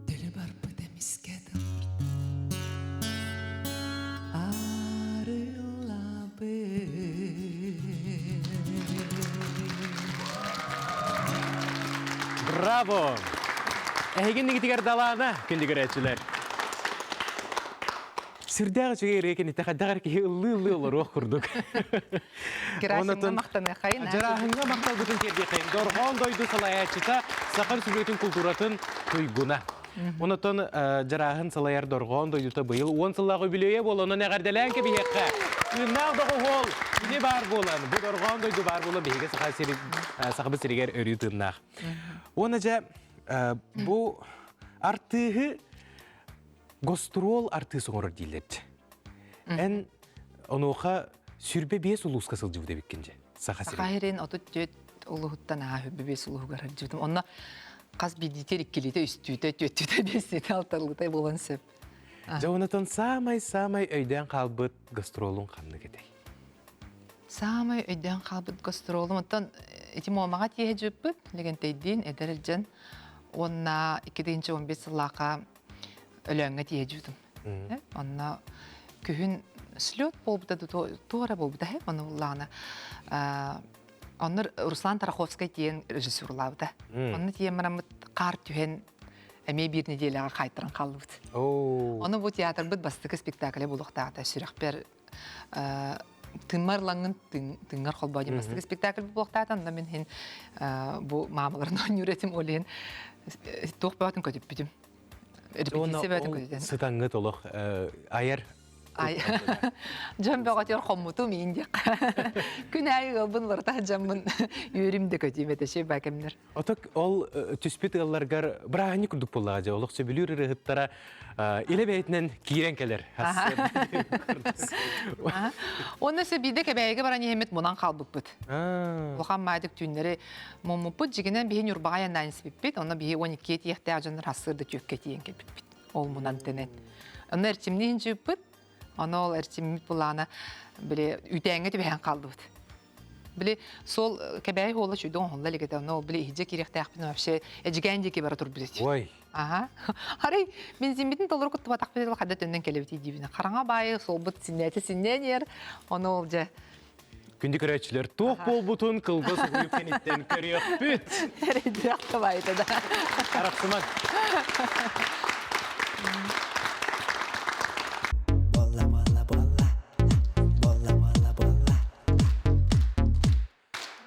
Төлө барбыт эмискэ тылырда Браво! Эһигин нигитигэр далаана, күндү көрөөччүлэр. Сүрдээх үчүгэй ырыа кэнниттэн хайдах эрэ киһи ыллыы-ыллыы олоруох курдук. Герасимҥа махтаныахайын. Дьарааһыҥҥа махталбытын тиэрдиэххэйин. Дорҕоон дойду салайааччыта Саха Республикатын култууратын туйгуна. Онотон Дьарааһын салайар дорҕоон дойдута быйыл уон сыллаах үбүлүөйэ буолан, онон эҕэрдэлээн кэбиһиэххэ. Тыыннаах доҕуһуол кини баар буолан, бу дорҕоон дойду баар буолан биһиги Саха сири, Сахабыт сиригэр өрүү тыыннаах. Уонна дьэ бу артыыһы гостуруол артыыс оҥорор дииллэр. Эн онуоха сүрбэ биэс улууска сылдьыбыт эбиккин дьэ. Саха сирин. Саха сирин 34 улууһуттан аһа 25 улууһугар сылдьыбытым. Онно хас биирдиитэ, иккилиитэ, үстүүтэ, түөттүүтэ, биэстиитэ, алталыыта буолан сөп. Дьэ, онотон саамай-саамай өйдөөн хаалбыт гастролуҥ ханнык этэй? Саамай өйдөөн хаалбыт гастролум оттон ити Муомаҕа тиэһэ дьыппыт Лэгэнтэйдиин эдэр дьон уонна 2015 сыллаахха Өлөөҥҥө тиийэ дьүүтүм. Онно күһүн слет буолбута туора буолбута ону буллаҕына онно Руслан Тараховскай тиийэн режиссерлаабыта. Онно тиийэн бараммыт хаар түһэн Эмиэ биир нэдиэлэҕэ хаайтаран хааллыбыт. Ону бу театрбыт бастакы спектакле буолуохтаата сүрэхпэр тыыммар лаҥын тыҥҥар холбоо диэн бастакы спектакль буолуохтаата. Онно мин иһин бу маамаларын оонньуур этим ол иһин туох бөҕөтүн көтүппүтүм. Репетиция бөҕөтүн көтүтэн. Сытаҥҥыт олох айар Дьон бөҕөтүгэр хоммутум иин диэххэ. Күн аайы ыалбын уларыта сылдьаммын үөрүм да көтүүм этэ шөй кэмнэр. Оток ол түспүт ыалларгар бырааһынньык курдук буоллаҕа дьэ олох сөбүлүүр ырыаһыттара илэ бэйэтинэн киирэн кэлэр. Онно сөп биирдэ Кэбээйигэ баран иһэммит мунан хаалбыппыт. Улахан маадык түүннэри муммуппут дьигинэн биһи Ньурбаҕа айаннаан испиппит. Онно биһи 12 тиэхтээх дьоннор хассыыр да түөккэ тиийэн кэлбиппит. Ол мунан тэнэн. Онно эрчимни иһин Ону ол эрчиммит былаана били үүтээҥҥэ түбэһэн хааллыбыт. Били суол Кэбээйи уола чүйдэ оҥоһулла илик этэ. Онно ол били иһдьэ киириэхтээхпин вообще Эдьигээн диэки бара турбут этим. Ой. Аха. Арай бензиммитин толору куттубатахпыт хадда төннөн кэлэбит диибин. Хараҥа баайы суолбут синнээтэ синнээн иһэр. Ону ол дьэ Күндү көрөөччүлэр, туох буолбутун кылгас уһуйук кэнниттэн көрүөхпүт. Эрэйдээх табаайта да. Арахсымаҥ.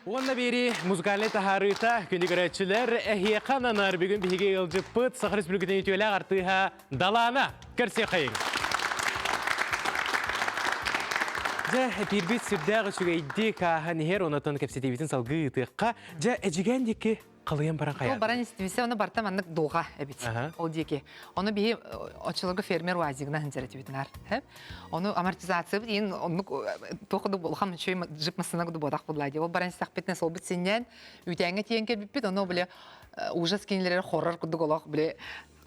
Уонна биэри музыкальнай таһаарыыта күндү көрөөччүлэр эһиэхэ ананар бүгүн биһиги ыалдьыппыт Саха Республикатын үтүөлээх артыыһа Далаана көрсүөххэйиҥ. Дьэ, эпиирбит сүрдээх үчүгэйдик ааһан иһэр, онотон кэпсэтиибитин салгыы ыытыахха. Дьэ, Эдьигээн диэки халыйан баран хайаатыгыт? Баран истибисэ, ону барта маннык дулҕа эбит. Ол диэки. Ону биһи оччолорго фермер уазигынан сылдьар этибит наар. Ону амортизациябыт иин оннук туох да улахан үчүгэй джип массыына курдук буотах буолла дии. Ол баран истэхпитинэ солбут синньээн үүтээҥҥэ тиийэн кэлбиппит, ону били ужас кинилэри хоррор курдук олох били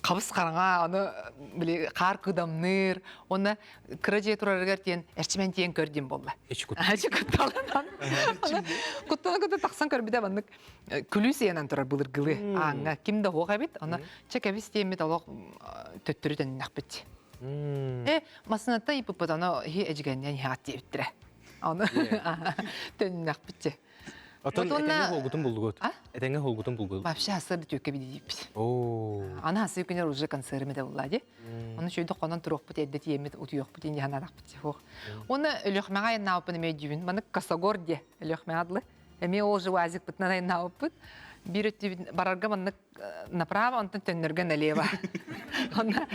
хабыс хараҥа, аны били хаар кыдамныыр, уонна кыра дьиэ турарыгар тиэн эрчимэн тиэн көр диэн буолла. Эчи кутталынан. Куттана кытта тахсан көрбүтэ маннык күлүү сиэнэн турар былыргылыы ааҥҥа ким да суох эбит. Аны чэ кэбис диэммит олох төттөрү төннөхпүт. Э массыынаттан ыйыппыппыт аны хи эдьигэннэн иһаат диэбиттэрэ. Аны төннөхпүт. Отон этэҥҥэ холгутун буллугут. Этэҥҥэ холгутун булгут. Вообще хасыр түөккэ бидииппит. Аны хасы күнер уже концерт да булла ди. Оны чөйдө конон туруохпут эрдэ тиэммит утуйуохпут инди ханаадахпыт суох. Оны Өлөхмэҕэ айаннаабыппын эмиэ өйдүүбүн. Маны Косогор де Өлөхмэҕэ адлы. Эмиэ ол же уазикпытынан айаннаабыппыт. Биир өттүбүт барарга маннык направо, онтон төннөргө налево. Онно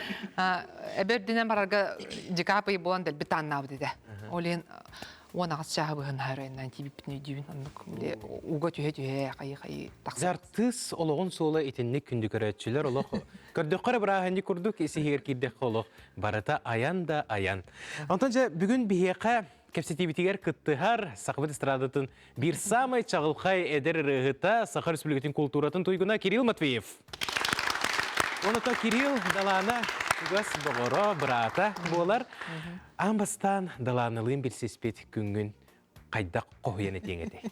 эбэ үрдүнэн барарга декабрь буолан дэлби тааннаабыт этэ. Ол иһин 18 чааһы быһын харайынан тиибиппитин өйдүүбүн. Оннук уга түһэ-түһэ хайы-хайы тахсар. Артыыс олоҕун суола итинник күндү көрөөччүлэр олох көрдөххө эрэ бырааһынньык курдук ис-иһигэр киирдэххэ олох барыта айан да айан. Онтон дьэ бүгүн биһиэхэ кэпсэтиибитигэр кыттыһар Сахабыт эстрадатын биир саамай чаҕылхай эдэр ырыаһыта Саха Республикатын култууратын туйгуна Кирилл Матвеев. Оното Кирилл Далаана чугас доҕоро, быраата буолар. Аан бастаан Далааналыын билсиспит күҥҥүн хайдах хоһуйан этиэҥ этэй?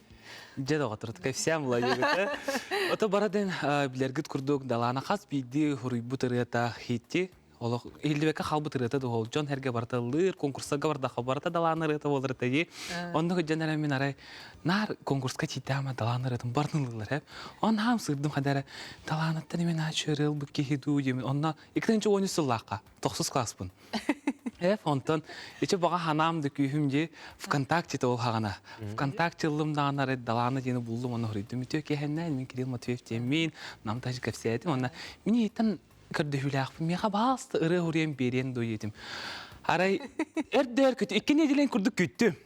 Дьэ доҕоттор, кэпсээн була Ото барадын билэргит курдук Далаана хас биирдии хуруйбут ырыата хитти олох иһиллибэккэ хаалбыт ырыата дуһол дьон эргэ барыта ыллыыр конкурсарга бардахха барыта далаан ырыата буолар этэ оннук дьон эрэ мин арай наар конкурска тиийдээмэ далаан ырыатын барын ыллылар эп он хаам сырдым хадара далаанаттан мен ачы ырыал бу киһи дуу диэмин онно иккитинчи уонус сыллаахха тохсус класспын Эф, онтон ичи баҕа ханаам да күүһүм дии ВКонтакте ол хаҕана. ВКонтакте ыллым даҕаны арай далаана диэни буллум онно хоруйдум. Үтүө киэһэннээн мин Кирилл Матвеев диэммин, нам тажы кэпсээтим. Онно мин иһиттэн көрдөһүүлээхпин. Миэхэ баалста ырыа хуруйан биэриэн дуо диэтим. Арай өрдөөр күтү, икки нэдиэлэн курдук күттүм.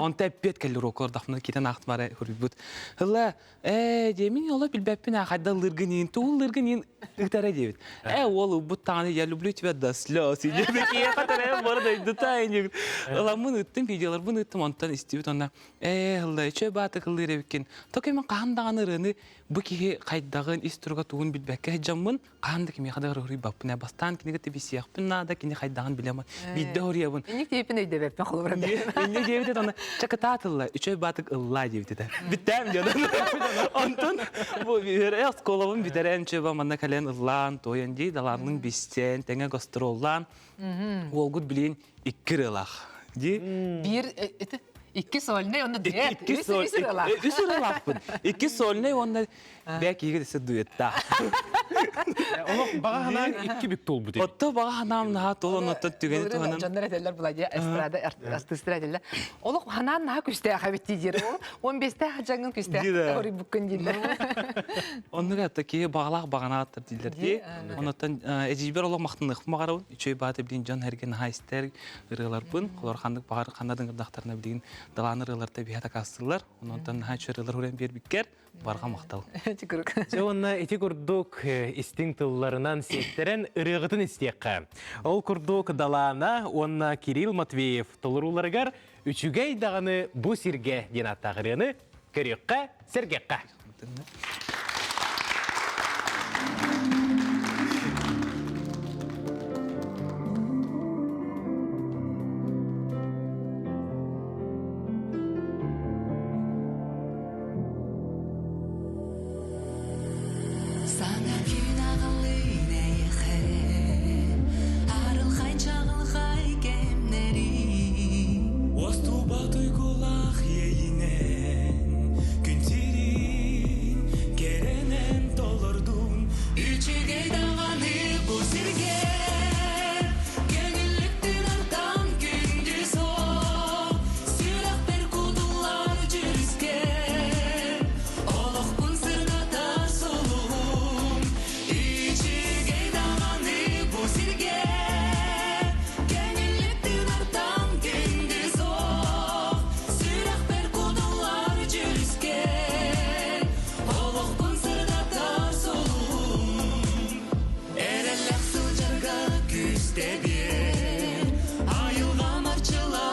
Онто эппиэт кэлли уруокка ордохпуна киирэн аахтым арай хуруйбут. Ылла, ээ, диэ, мин олох билбэппин аа, хайда ыллыыргын иин, тугу ыллыыргын иин ыытара диэбит. Ээ, уол ылбыт таҕаны, я люблю тебя до слез. Киһиэхэ төрөйөн бары дойдута инник. Ыламмын ыыттым, видеоларбын ыыттым, онтон истибит онно ээ, ылла, үчүгэй баатык ыллыыр эбиккин. Токи мен хаһан даҕаны ырыаны бу киһи хайдаҕын, ис туруга тугун билбэккэ сылдьаммын, хаһан да кимиэхэ да ыһыруйбаппын ээ. Бастаан кинигэ тибисиэхпин наада, кини хайдаҕын билэмин. Биирдэ хоруйабын. Инник диэбиппин өйдөбөппүн холобура. Инник диэбит этэ, онно чэ кытаат ылла, үчүгэй баатык ыллаа диэбит этэ. Бүттэм диэн. Онтон бу үөрэ оскуолабын бүтэрэн чөбө манна кэлэн ыллаан, туойан дии, далаанныҥ бистэн, тэҥэ гастроллаан, уолгут билиин икки ырыалаах. Дии. Биир ити. Икки сольнай онно дуэт. Икки Үс ырыалаах. Үс ырыалаахпын. Икки сольнай уонна бэк киһигэ дэсэ дуэттаах. Олох баҕа ханаан икки бүк туолбут. Отто баҕа ханаам наһаа туол оннуттан түгэни туһанан. Дьоннор этэллэр була дии эстрада артыыстар этэллэр. Олох ханаан наһаа күстээх эбит диир. Он бестээх дьаҥын күстээх оройбуккун дииллэр. Оннук это киһи баҕалаах баҕанааттар дииллэр дии. Оннуттан эдьиийбэр олох махтаныахпын баҕарабын. Үчүгэй баата билин дьон эрген наһаа истэр ырыаларбын. Олор ханнык баҕар ханна дыҥырдахтарына билигин далаан ырыаларта биһэ такаастыыллар. Оннуттан наһаа үчүгэй ырыалар урэн биэрбиккэр барҕа махтал. Дьэ уонна ити курдук истиҥ тылларынан сиэттэрэн ырыаҕытын истиэххэ. Ол курдук Далаана уонна Кирилл Матвеев толорууларыгар «Үчүгэй даҕаны бу сиргэ» диэн ааттаах ырыаны көрүөххэ, сэргэххэ. Саҥа күн аҕалыын эйиэхэ Арылхай чаҕылхай кэмнэри Уостубат уйгулаах иэйинэн Күн сирин кэрэнэн толордум Үчүгэй даҕаны бу сиргэ Көҥүллүктүн артан күндү суох Сүрэхпэр кутуллар дьүрүскэн Олохпун сырдатар сулуһум Үчүгэй даҕаны бу сиргэ Көҥүллүктүн артан күндү суох Сүрэхпэр кутуллар дьүрүскэн Олохпун сырдатар сулуһум Эрэллэх сылдьарга күүстэ биэр, айылҕам арчыла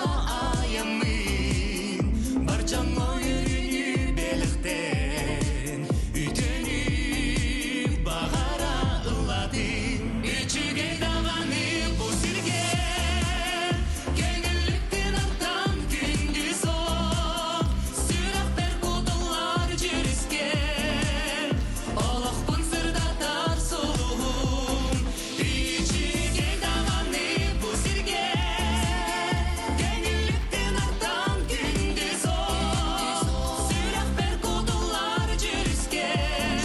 айаммын, бар дьоҥҥо үөрүүнү бэлэхтэн, үтүөнү баҕара ыллатын. Үчүгэй даҕаны бу сиргэ, көҥүллүктэн артан күндү суох, сүрэхпэр кутуллар дьүрүскэн, Олохпун сырдатар сулуһум, Үчүгэй даҕаны бу сиргэ, Көҥүллүктэн артан күндү суох, Сүрэхпэр кутуллар дьүрүскэн,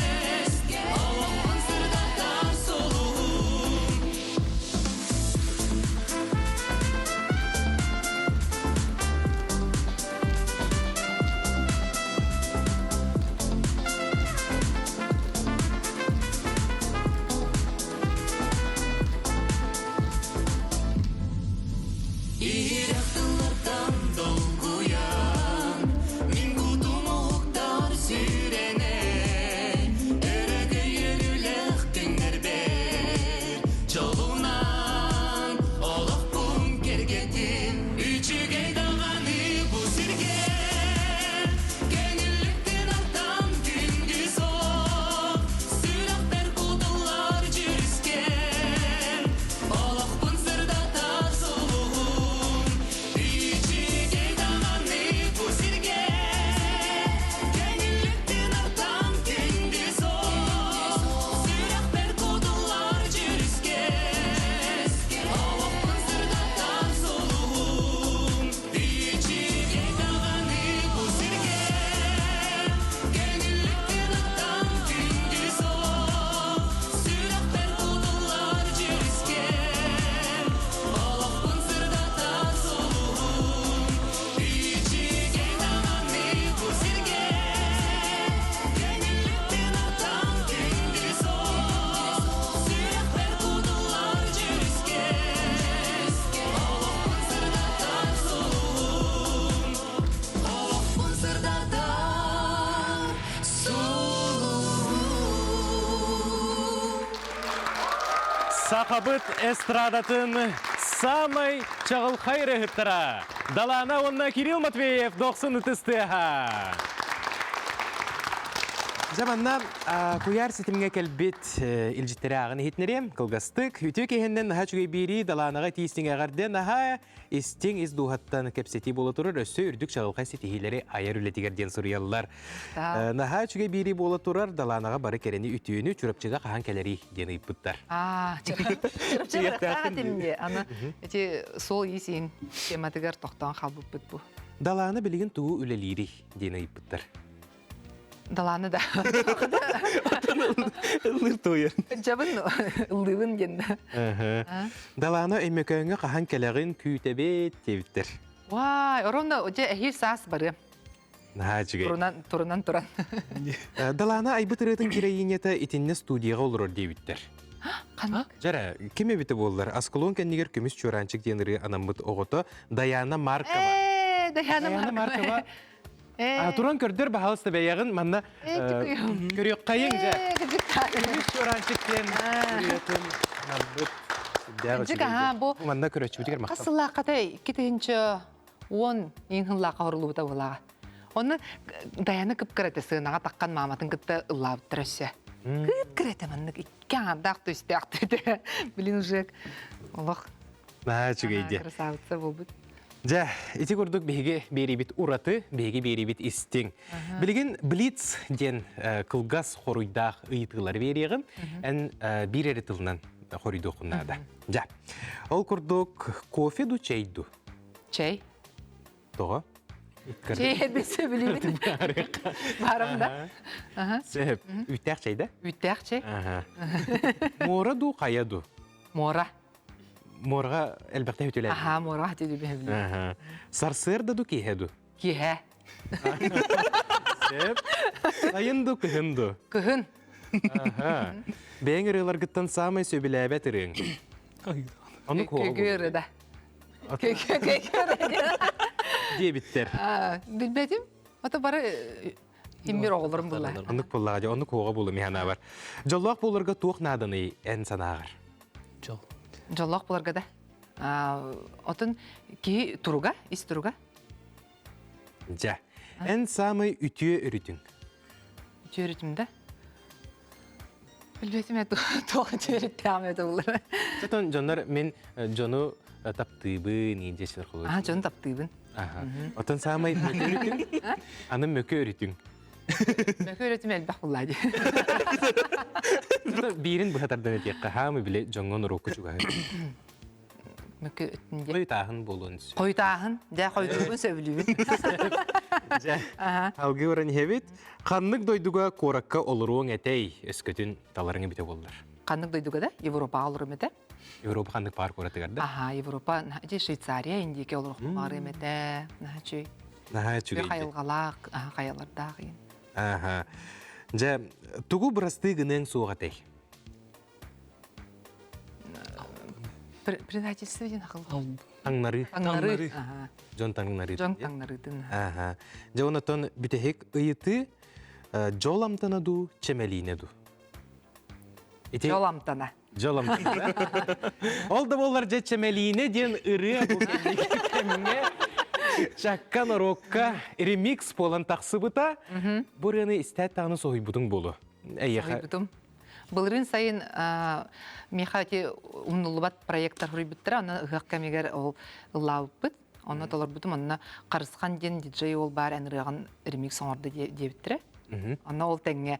Олохпун сырдатар сулуһум. Иһирэх тыллартан долгуйан, мин кутум уһуктар сүрэнэ, өрөгөй үөрүүлээх күннэрбэр дьолунан олохпун кэргэтин үчүгэй даҕаны бу сиргэ Көҥүллүктэн артан күндү суох, сүрэхпэр кутуллар дьүрүскэн, олохпун сырдатар сулуһум, үчүгэй даҕаны бу сиргэ. Көҥүллүктэн артан күндү суох, сүрэхпэр кутуллар дьүрүскэн, олохпун сырдатар сулуһум. Үчүгэй даҕаны бу сиргэ, көҥүллүктэн аттан күндү суох, сүрэхпэр кутуллар дьүрүскэн, олохпун сырдатар сулуһум. Үчүгэй даҕаны бу сиргэ, көҥүллүктэн аттан күндү суох, сүрэхпэр кутуллар дьүрүскэн, олохпун сырдатар сулуһум. Олохпун сырдатар сулуһум. Сахабыт эстрадатын самай чаҕылхай ырыаһыттара Далаана уонна Кирилл Матвеев дохсун ытыс тыаһа. Дьэ манна куйаар ситимҥэ кэлбит илдьиттэри ааҕын иһитинэриэм кылгастык үтүө киһиннэн наһаа үчүгэй биэрии Далаанаҕа тиистиҥ эҕэрдэ наһаа истиҥ ис дууһаттан кэпсэтии буола турар өссө үрдүк чаҕылхай ситиһиилэри айар үлэтигэр диэн суруйаллар. Наһаа үчүгэй биэрии буола турар Далаанаҕа бары кэрэни үтүөнү Чурапчыга хаһан кэлэрий диэн ыйыппыттар. Аа, Чурапчы барыахтаах этим дии. Аны ити суол иис иһин тематыгар тохтоон хаалбыппыт бу. Далаана билигин тугу үлэлиирий диэн ыйыппыттар. Далаана да. Ыллыр туойар. Дьабын ыллыыбын диэн. Далаана Өймөкөөҥҥө хаһан кэлэҕин күүтэбит диэбиттэр. Вай, оронно дьэ эһиил саас барыам. Наһаа үчүгэй. Турунан, турунан туран. Далаана айбыт ырыатын героинята итиннэ студияҕа олорор диэбиттэр. Ханнык? Дьэрэ, ким эбитэ буоллар, Аскалон кэннигэр көмүс чуораанчык диэн ырыа анаммыт оҕото Даяна Маркова. Ээ, Даяна Даяна Маркова. Маркова. Туран көрдөр баһалыста бэйэҕин манна көрүөххэйиҥ дьэ. Көмүс чуораанчык диэн ырыатын анаммыт. Дьик аха бу Манна көрөөччүбүтүгэр хас махтал. сыллааххата 2010 иин сыллаахха хоруллубута буолааҕа. Онно Даяна кып-кыра сыанаҕа таххан мааматын кытта ыллаабыттар өссө. Кып-кыра этэ маннык икки аҥардаах түстээх этэ. Блин уже олох Наһаа үчүгэй диэ. красавица буолбут. Дьэ, ити курдук биһиги биэриибит ураты, биһиги биэриибит истиҥ. Билигин Блиц диэн кылгас хоруйдаах ыйытыылары биэриэҕим. Эн биир эрэ тылынан хоруйдуоххун наада. Дьэ, ол курдук кофе ду чэй ду? Чэй. Тоҕо? Чэй эрбэсэ билибин. Барам да. Сөп. Үүттээх чэй да? Үүттээх чэй. Муора ду, хайа ду? Муора. Муораҕа элбэхтэ үтүлэр. Аха, муораҕа түлүбэһэбилэр. Сарсыарда ду, киэһэ ду? Киэһэ. Сөп. Сайын ду, кыһын ду? Кыһын. Аха. Бэйэҥ ырыаларгыттан саамай сөбүлээбэт ырыаҥ? Ону Көкө ырыа Диэбиттэр. Билбэтим. Ото бары иммир оҕолорум булла. Оннук буоллаҕа дьэ, оннук уоҕа буолуо миһанаабар. Дьоллоох буоларга туох нааданый эн санааҕар? Дьол. Дьоллоох буоларга да. Отун киһи туруга, ис туруга. Дьэ, эн саамай үтүө өрүтүҥ? Үтүө өрүтүм да? Билбэтим туох үтүө өрүттээҕим этэ буллар. Отон дьоннор мин дьону таптыыбын, индиэчилэр холуй. Аа, дьону таптыыбын. Отон саамай мөкү өрүтүҥ? Аны мөкү өрүтүҥ. Мөкү өрүтүм элбэх буллаа дии. Биирин быһа тардан этиэххэ, хаамы биле дьоҥҥо норуокка чугаһын. Мөкү өттүн диэн. Хойутааһын буолуон сөп. Хойутааһын. Дьэ, хойутуурбун сөбүлүүбүн. Дьэ, алгыы баран иһэбит. Ханнык дойдуга куоракка олоруоҥ этэй? Өскөтүн таларыҥ эбитэ буоллар. Ханнык дойдуга да? Европаҕа олоруом этэ. Европа ханнык паар куоратыгар да? Аха, Европа, ити Швейцария, Индике олоруохпун баҕарыам этэ. Наһаа үчүгэй. Наһаа үчүгэй. Хайылҕалаах, хайалардаах. Аха. Дьэ, тугу бырастыы гыныаҥ суох этэй? Предательство диэн акыл. Таҥнарыы. Таҥнарыы. Дьон таҥнарыы. Дьон таҥнарыытын. Аха. Дьэ онотон бүтэһик ыйытыы дьол амтана дуу, чэмэлиинэ дуу? Ити... Дьол амтана. Дьол амтана. Ол да буоллар дьэ чэмэлиинэ диэн ырыа бу кэмҥэ чакка норуокка ремикс буолан тахсыбыта. Бу ырыаны истээт даҕаны соһуйбутуҥ буолуо. Эйиэхэ. Соһуйбутум. Былырыын сайын миэхэ ити умнуллубат проектар суруйбуттара, онно ыһыах кэмигэр ол ыллаабыппыт. Онно толорбутум, онно Харысхан диэн диджей уол баар эн ырыаҕын ремикс оҥордо диэбиттэрэ. Онно ол тэҥҥэ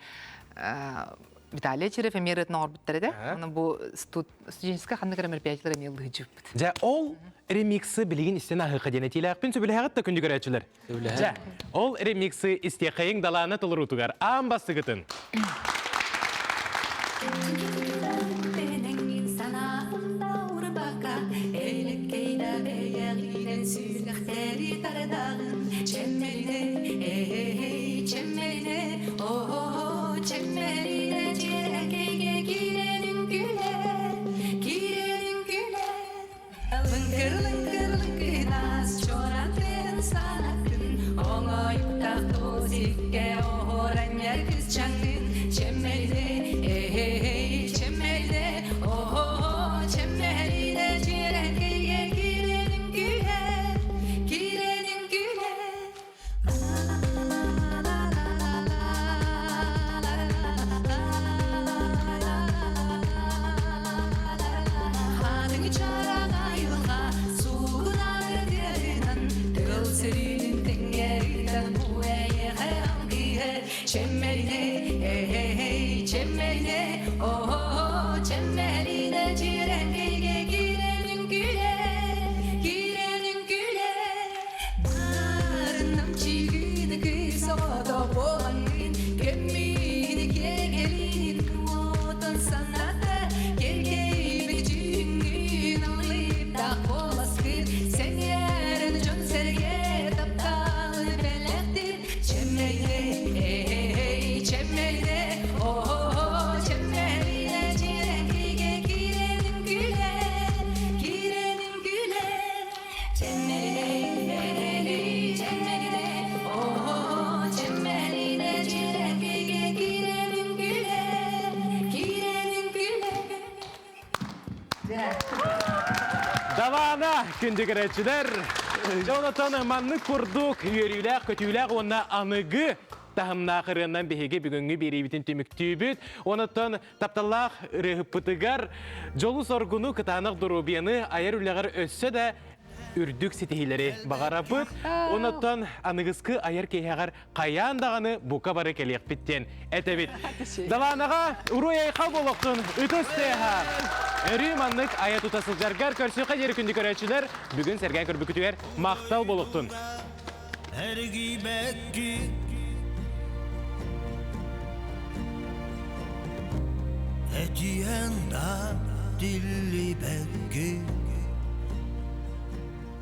Виталий Черев эмиэ ырыатын оҥорбуттар этэ. Онно бу студенческай ханнык эрэ мероприятиелар эмиэ ыллыһыдьыппыт. Дьэ, ол ремиксы билигин истэн аһыыха диэн этиилээхпин сөбүлэһэҕит да күндү көрөөччүлэр? Дьэ, ол ремиксы истиэхэйиҥ далаана толоруутугар аан бастыгытын. Лыҥкыр-лыҥкыр-лыҥкынас чуораан санатын Оҥоойуктаах туос икке оһуоранньар кысчаҥын Чэмэлинэ, эй, Далаана, күндү көрөөччүлэр! Дьонотон маннык курдук үөрүүлээх, көтүүлээх уонна аныгы таһымнаах ырыаннан биһиги бүгүҥҥү биэриибитин түмүктүүбүт. Онотон тапталлаах ырыаһыппытыгар дьолу-соргуну, кытаанах доруобуйаны айар үлэҕэр өссө да үрдүк ситиһиилэри баҕарабыт. Онотон аныгыскы айар киэһэҕэр хайаан даҕаны бука бары кэлиэхпит диэн этэбит. Далаанаҕа уруй-айхал буолуохтун ытыс тыаһа! Өрүү маннык айа тута сылдьаргар көрсүөххэ диэри күндү көрөөччүлэр бүгүн сэргээн көрбүкүтүгэр махтал буолуохтун! Эргийбэкки Этиэн да тиллибэкки.